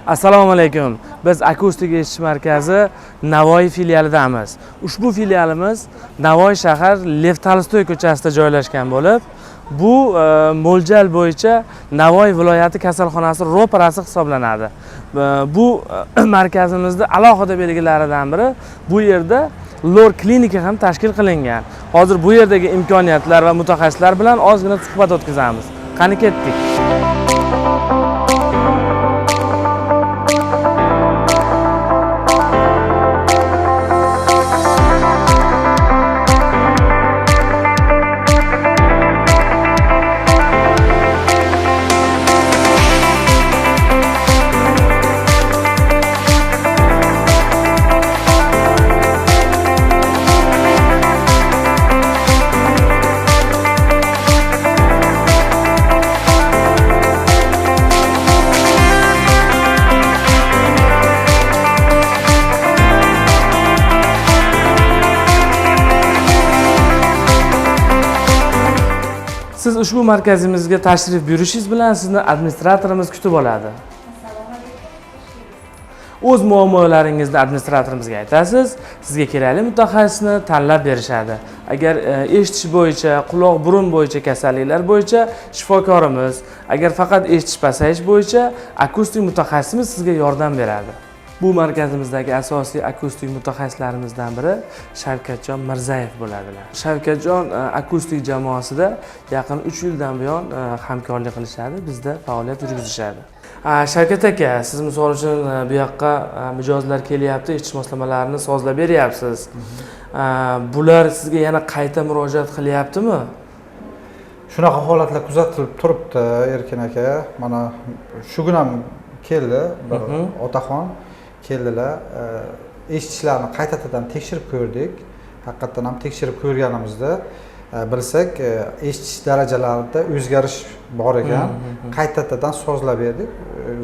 Assalomu alaykum. Biz akustik eshitish markazi Navoiy filialidamiz. Ushbu filialimiz Navoiy shahar Lev Tolstoy ko'chasida joylashgan bo'lib, bu mo'ljal bo'yicha Navoiy viloyati kasalxonasi ro'parasi hisoblanadi. Bu markazimizda alohida belgilaridan biri bu yerda lor klinika ham tashkil qilingan. Hozir bu yerdagi imkoniyatlar va mutaxassislar bilan ozgina suhbat o'tkazamiz. Qani ketdik. Siz ushbu markazimizga tashrif buyurishingiz bilan sizni administratorimiz kutib oladi. O'z muammolaringizni administratorimizga aytasiz, sizga kerakli mutaxassisni tanlab berishadi. Agar eshitish bo'yicha, quloq burun bo'yicha kasalliklar bo'yicha shifokorimiz, agar faqat eshitish pasayish bo'yicha akustik mutaxassisimiz sizga yordam beradi. Bu markazimizdagi asosiy akustik mutaxassislarimizdan biri Shavkatjon Mirzayev bo'ladilar. Shavkatjon akustik jamoasida yaqin 3 yildan buyon hamkorlik qilishadi, bizda faoliyat yurgizishadi. Shavkat aka, siz misol uchun bu yoqqa mijozlar kelyapti, eshitish moslamalarini sozlab beryapsiz. Bular sizga yana qayta murojaat qilyaptimi? Shunaqa holatlar kuzatilib turibdi, Erkin aka. Mana shu kun ham keldi bir otaxon keldilar. Eshitishlarini qaytadan tekshirib ko'rdik. Haqiqatdan ham tekshirib ko'rganimizda bilsak, eshitish darajalarida o'zgarish bor ekan. Qaytadan sozlab berdik.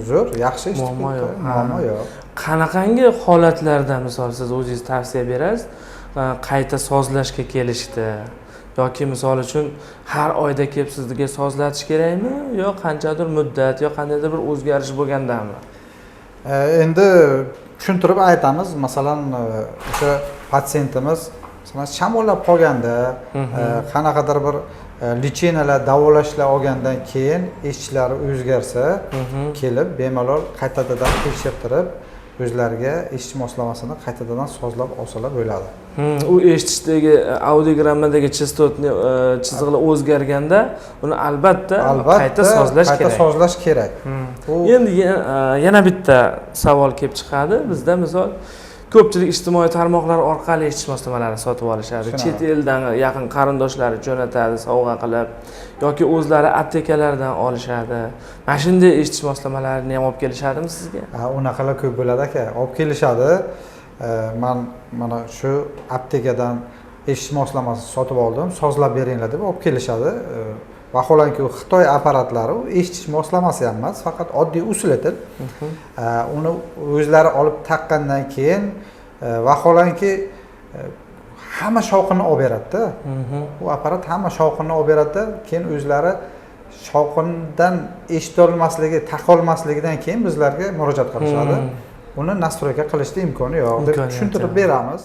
Zo'r, yaxshi eshitib Muammo ketdi. yo'q. Muammo yo'q. Qanaqangi holatlarda misol siz o'zingiz tavsiya berasiz, qayta sozlashga kelishdi yoki misol uchun har oyda kelib sizga sozlatish kerakmi yo qanchadir muddat yo qandaydir bir o'zgarish bo'lgandami? Endi tushuntirib aytamiz. Masalan, o'sha patsientimiz masalan shamollab qolganda, qanaqadir bir лечения lar, davolashlar olgandan keyin eshitishlari o'zgarsa, kelib bemalol qaytadan tekshirtirib, o'zlariga eshitish moslamasini qaytadan sozlab olsalar bo'ladi. U eshitishdagi audiogrammadagi частотный chiziqlar o'zgarganda uni albatta qayta sozlash qayta kerak. sozlash kerak. Endi yana bitta savol kelib chiqadi. Bizda misol ko'pchilik ijtimoiy tarmoqlar orqali eshitish moslamalarini sotib olishadi. Chet eldan yaqin qarindoshlari jo'natadi sovg'a qilib yoki o'zlari aptekalardan olishadi. Mana shunday eshitish moslamalarini ham olib kelishadimi sizga? Unaqalar ko'p bo'ladi aka, olib kelishadi. Man mana shu aptekadan eshitish moslamasini sotib oldim, sozlab beringlar deb olib kelishadi. Vaholanki u Xitoy apparatlari, u eshitish moslamasi ham emas, faqat oddiy усилитель. Uni o'zlari olib taqqandan keyin vaholanki hamma shovqinni olib beradida. U apparat hamma shovqinni olib beradida, keyin o'zlari shovqindan eshitolmasligi, taqolmasligidan keyin bizlarga murojaat qilishadi. Uni настройка qilishni imkoni yo'q deb tushuntirib beramiz.